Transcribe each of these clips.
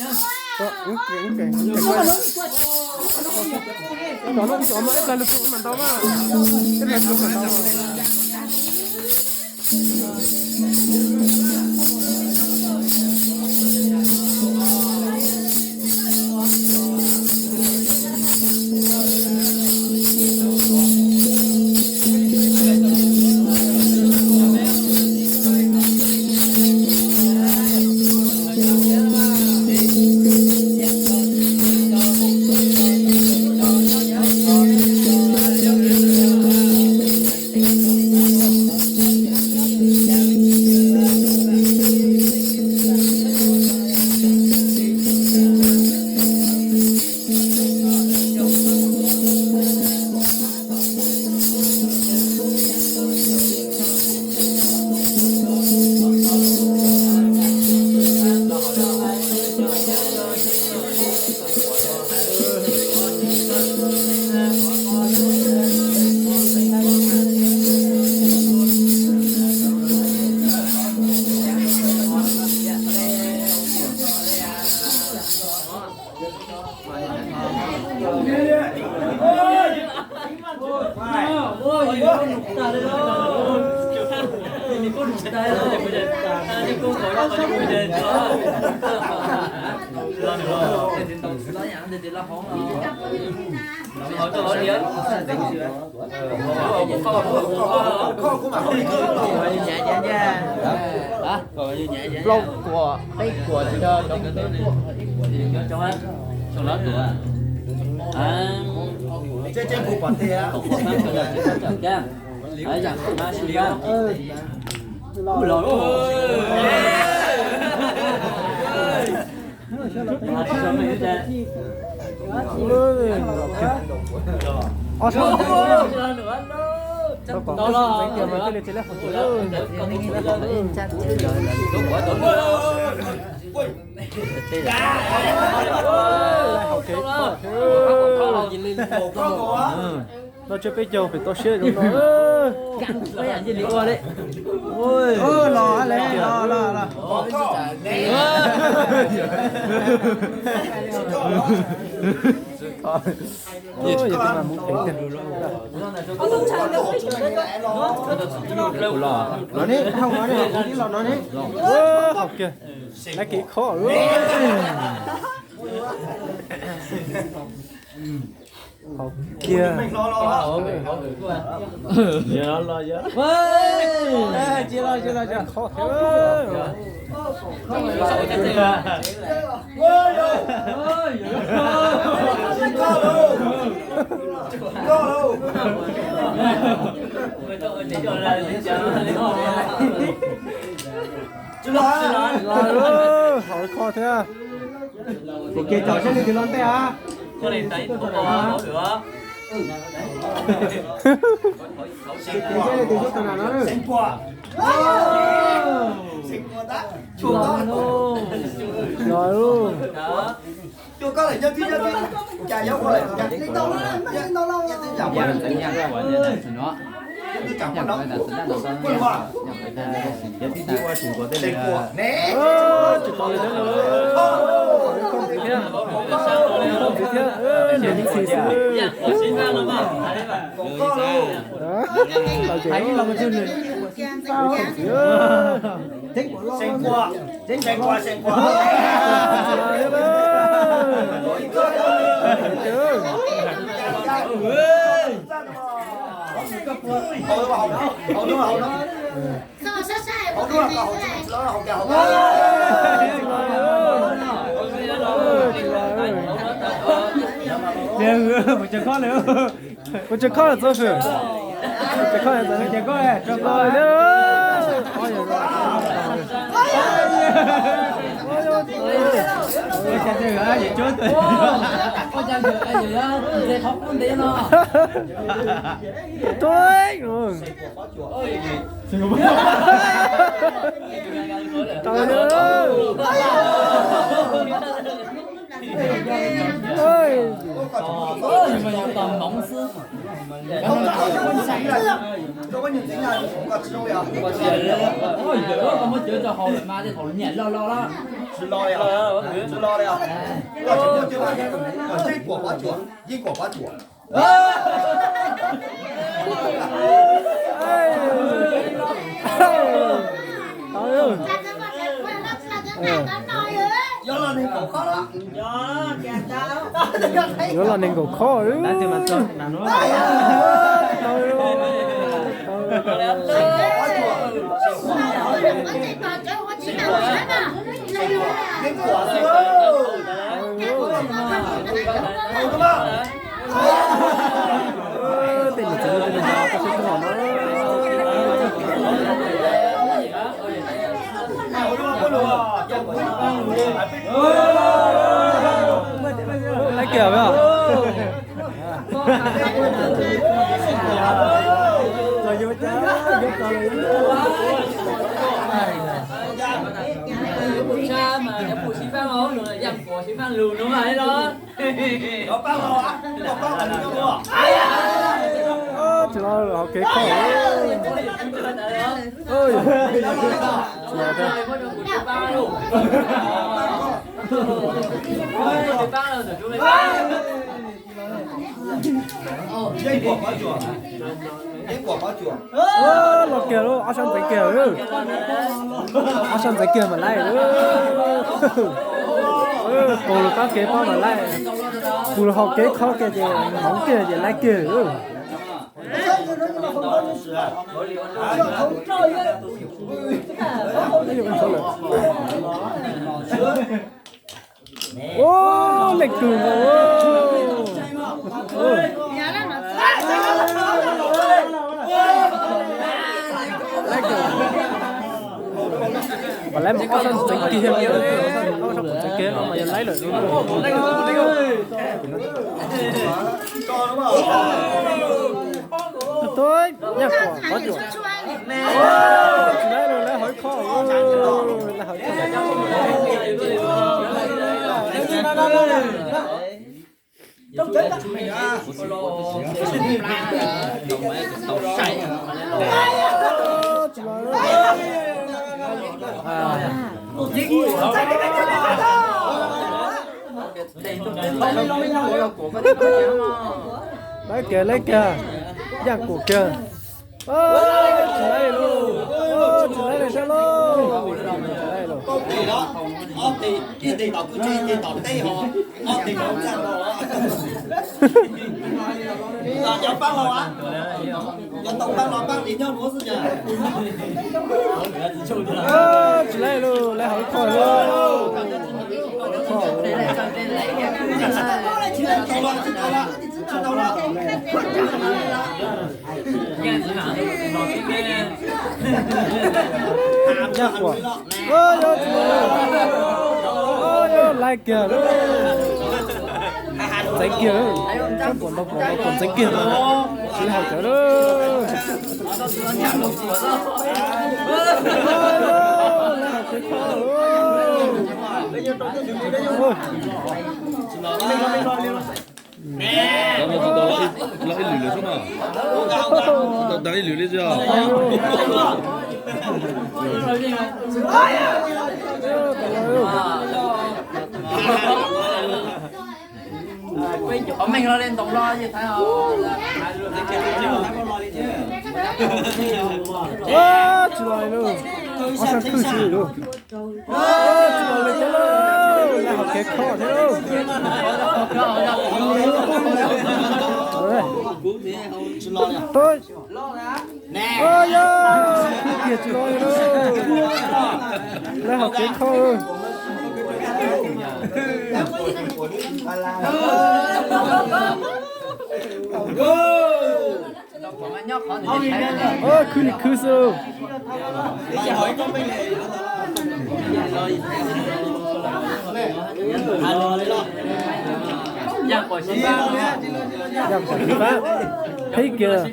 Cov no cov mas ib plag lug tug mas ntau mas, ib plag tug mas ntau. Plaub kuam, peb kuam tsis yog cov. Ob sab, tau kom ob sab txeev tias mas thiaj li tsis lab qhov tus. Lab hauv kev kho thiab. Noj tsiab peb caug pem toj siab zoo no. Los le, los los los. Yog tus mas mus pem tiag. Los ne, hauv no ne, los no ne. Hauv kiag, lab kev kho. Hauv kiag. Kho thiab. Hauv kho thiab. Tus kev caum saib leej twg los ntej a. Tus kev caum saib leej twg xub tau na no. Los lauj. Tsis tau li thiab. Kho ntxiv thiab, kho ntxiv thiab, niam ntxhi xwb. Los ces kho ntxiv. Mus tsev kho lawm, mus tsev kho lawm txo fwm, mus tsev kho lawm txo fwm. Tuj. Tau li. Mas yus tos hmoov xwb. Koj muab cawv rau hauv lawm mas tej thaum nyiam loj loj lawm. Tsis los li os, tsis los li os. Koj tsis muaj cawv, yeej kuam pab cuam, yeej kuam pab cuam. Yuav los nees nkaum khob. Tej niam txiv, tej niam txiv, koj saib koj no. Laib kiag os. Tsis los hauv kev kho. Los kiag lauj, ob sab ntxeev kiag. Ob sab ntxeev kiag mas laib. Pus lug qab kev paub mas laib. Pus lug hauv kev kho kiag ces hmoov kiag ces laib kiag. Ua, leej kws nkaus. Mas laib mas ob sab ntxeev kiag, ob sab ntxeev kiag no mas yog laib lawm. Tuaj, yaj kuam pov cuam. Tsis laib lawm, laib hauv ib qho, laib hauv ib qho. Laib kiag, laib kiag, yaj kuam kiag. Tsis laib lauj, tsis laib lauj, sab lauj. Tsis laib lauj, laib hauv ib qho lauj. Yaj kuam. Laib kiag, ntxeev kiag, sab kuam ntau kuam ntau kuam ntxeev kiag, tsis laib hauv cawv lauj. Los ib lwm lawm xwb no. Tsis tau ib lwm li os. Qhov meej los li ntaus los ces thaiv os. Tsis los li lauj. Ob sab khwj xwb lauj. Tsis los li thiab lauj. Laib hauv kev kho thiab lauj. Tsis los li. Yog, kiag tsis los li lauj. Laib hauv kev kho. Khwj li khwj xwb. Yaj kuam xyiv fab, qhib kiag.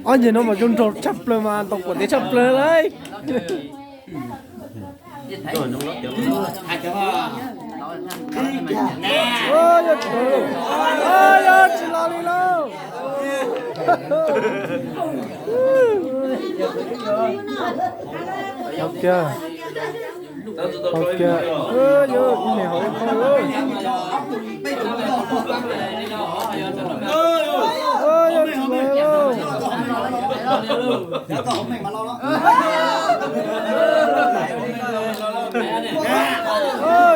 Ob nyuag no mas zoo nraug tshaj plaws mas tau quav ntev tshaj plaws lauj. Yog tsis los li lauj. Hauv kiag, hauv kiag, yog ib niag hauv ib qho. Yog tsis los lauj.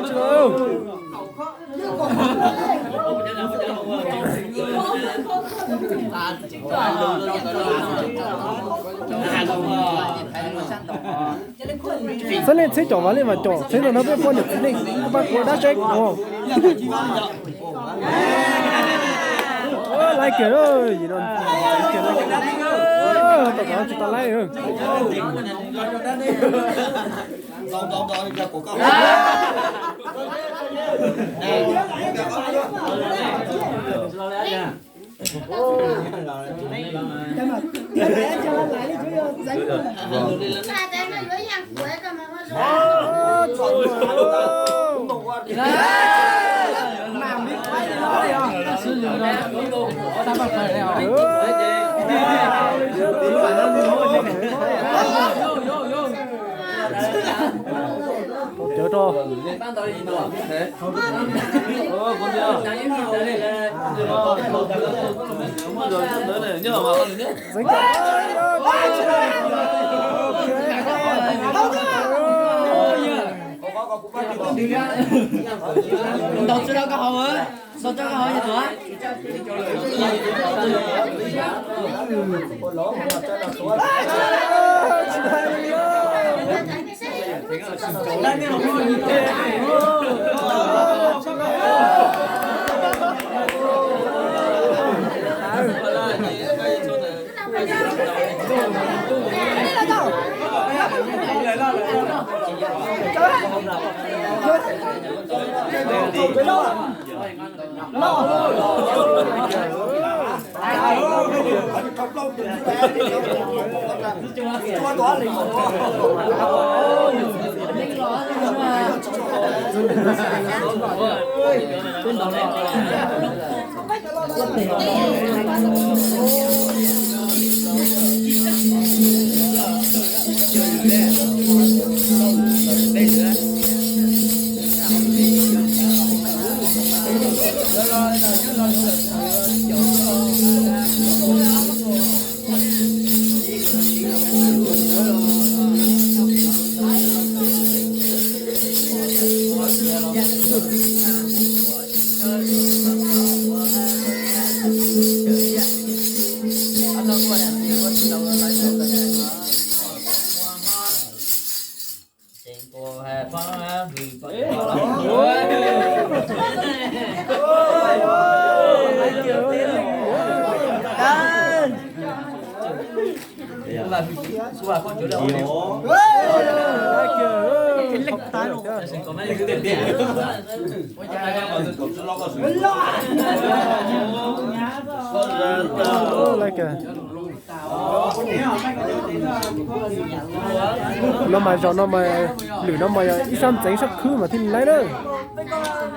Tsis los. Xab leej txhib com Vam Leej Vam com txhib no no peb poj niam txiv neej pab kuv dab tsaib kuv. Laiv kiag, tom tod tsis tau laiv. Cawv rau. Ntaus tsis tau koj hauv, sau tso koj hauv yog tuag. No mas zaum no mas lwm no mas yog ib sab ntxeev sab khwb mas thiaj li laib na.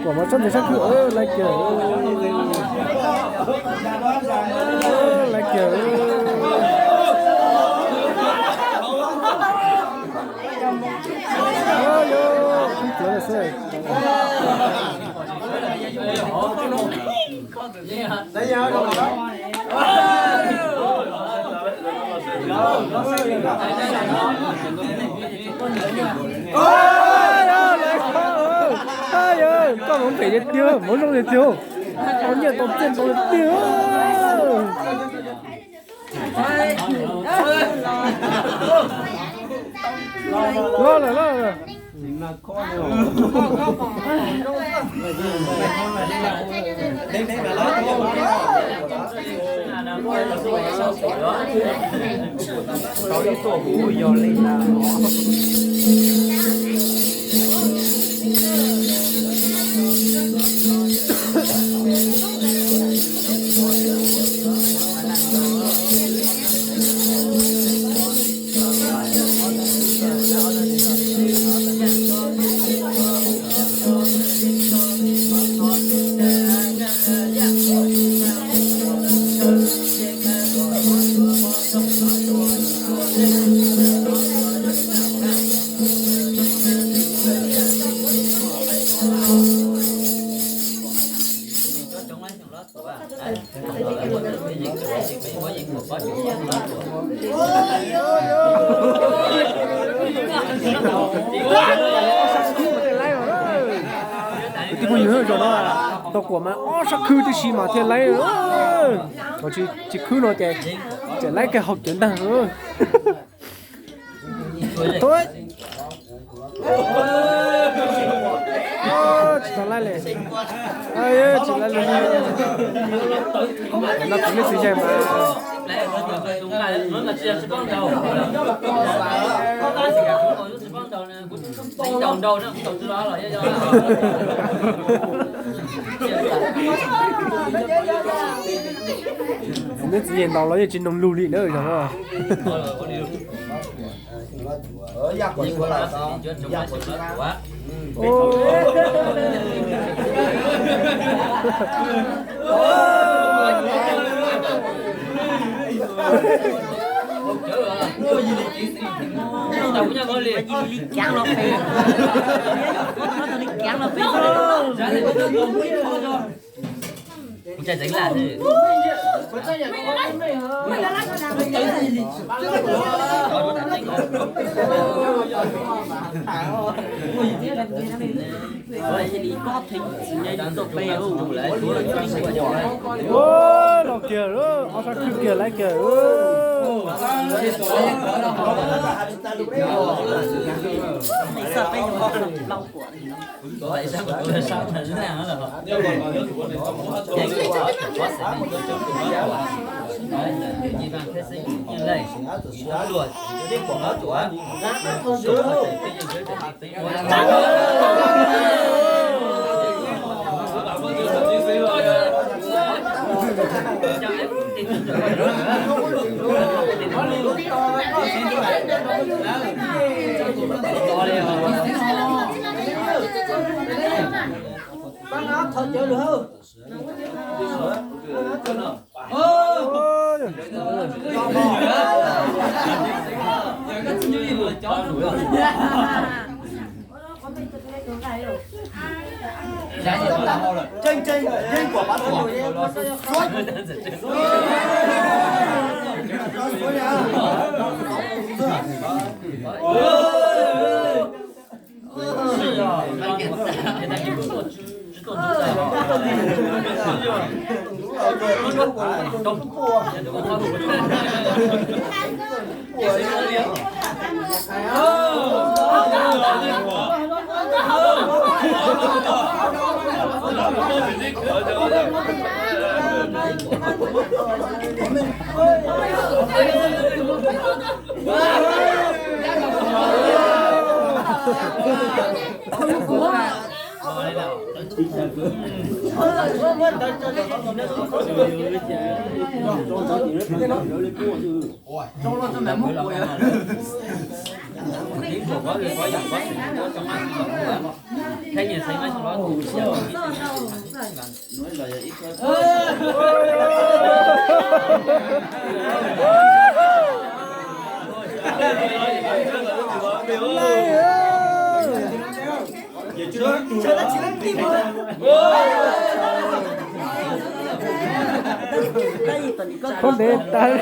Kuam mas sab ntxeev sab khwb laiv kiag. Laiv kiag. Yog, yog, kub plawv lawm xwb. Koj mus phem tiag tiag, mus zoo tiag tiag, tau nyiaj tau txiaj ntau tiag tiag. Loj lawm, loj lawm. Kwv tij phooj ywg, zaum no tau kuam mas ob sab khwb tib si mas thiaj laib. Tsis khwb no ces tseem laib kiag hauv cawv ntag. Tsis tau laib li. Tsis laib li. No kuv nej txiv yawg mas. Kuv nej txiv yawg ntaus los yeej tsis noog lus li na, yog no. Ua, los kiag, ob sab khwb kiag laib kiag. Koj ntev tas.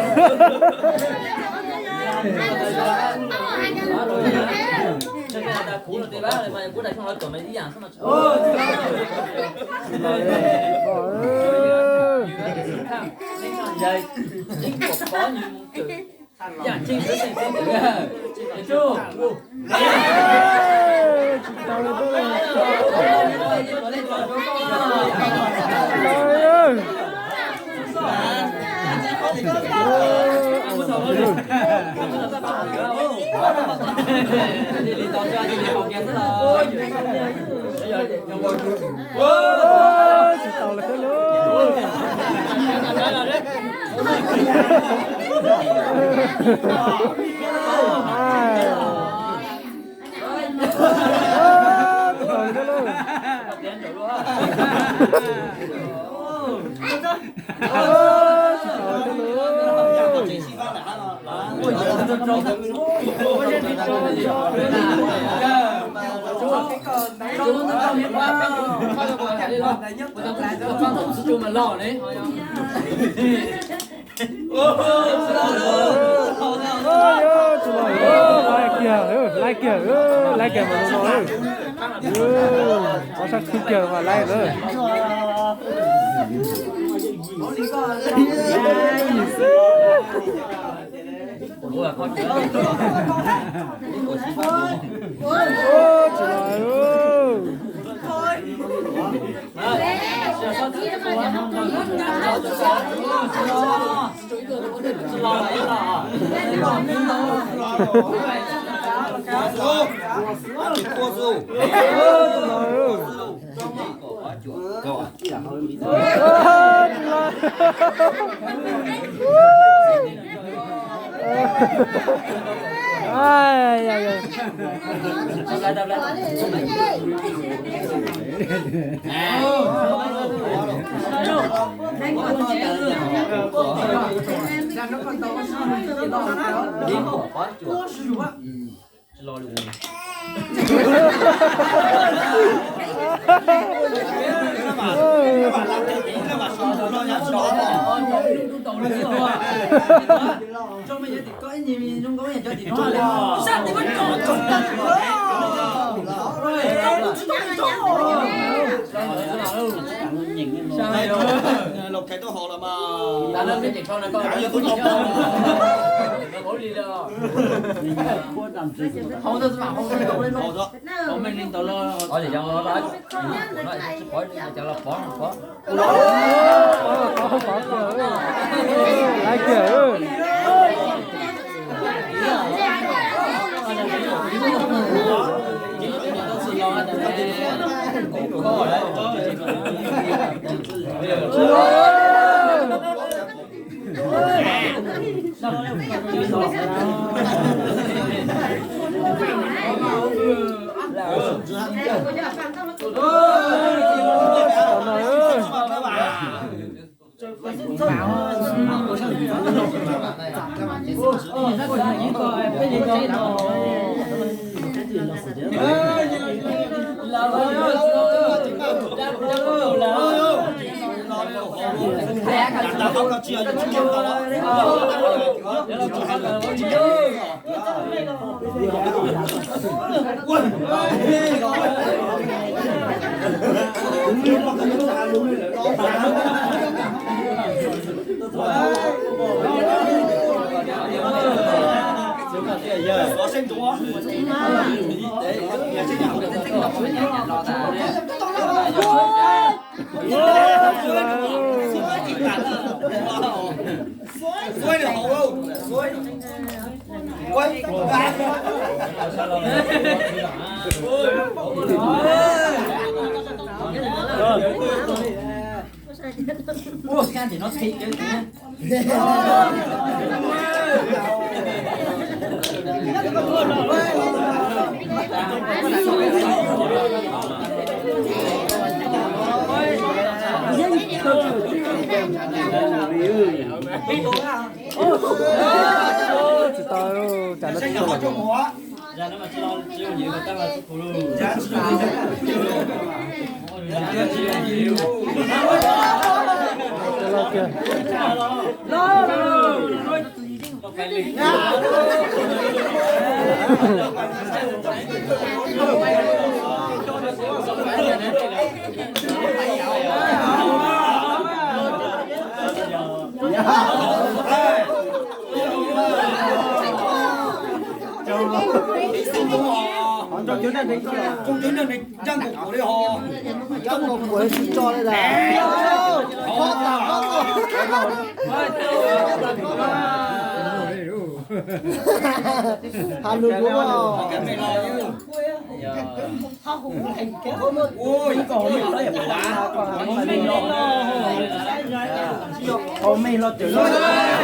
Tsis tau lawm thiab lauj. Tsis tau lawm thiab lauj. Laib kiag, laib kiag, laib kiag mas no, qhov sab khwb kiag mas laib na. Tsis tau, cas no tsis tau. Has lus lus. Ua, ib kaum li no yog pab. Haus me los cawm no. Tsis los li lawm.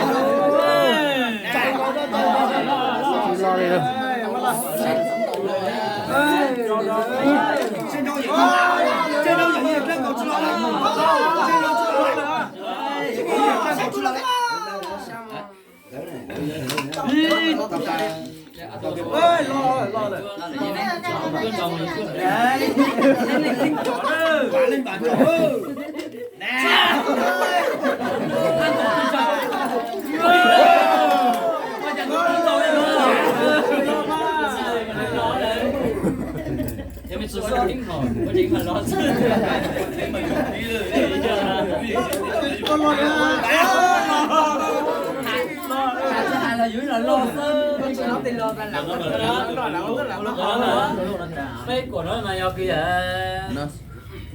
Peb kuam no mas yog kws yam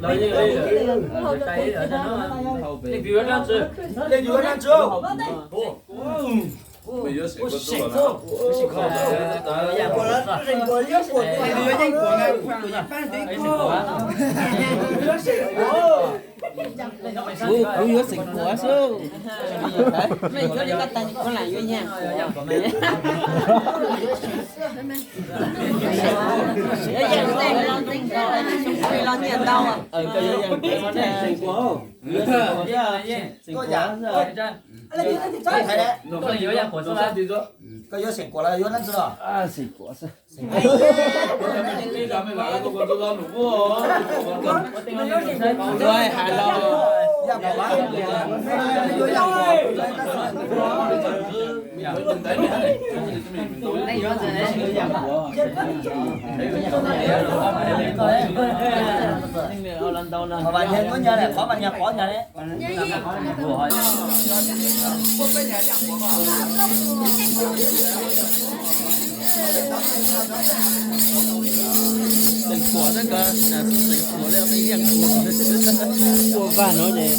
los yeej li leej twg yuav dab tsi. Kuv yuav xeem kuam xwb. Koj yuav xeem kuam los yuav dab tsi los? Xeem kuam xwb. Xeem kuam xwb ko, xeem kuam li tej yeej kuam. Ua vaj no ces tab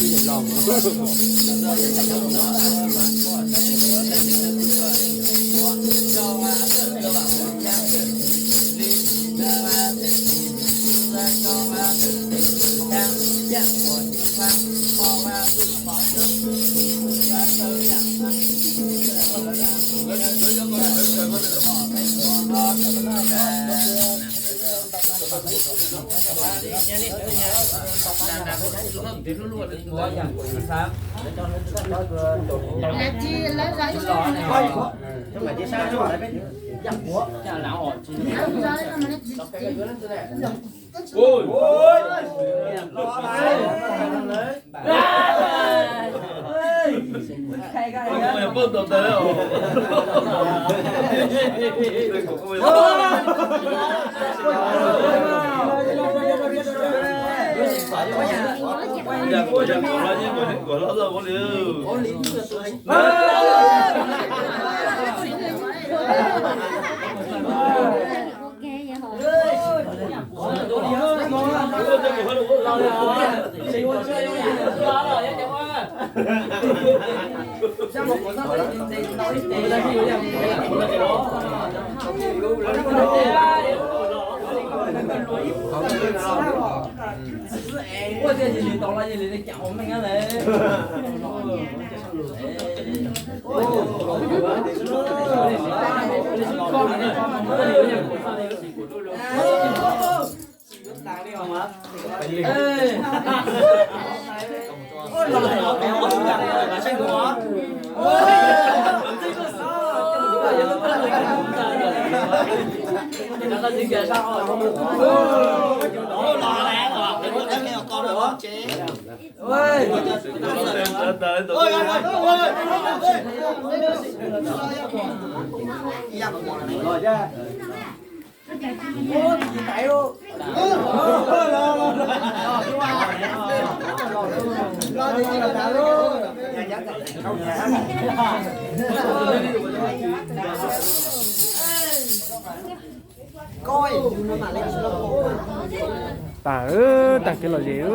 sis no twb los. Tag, tag kev lom zem.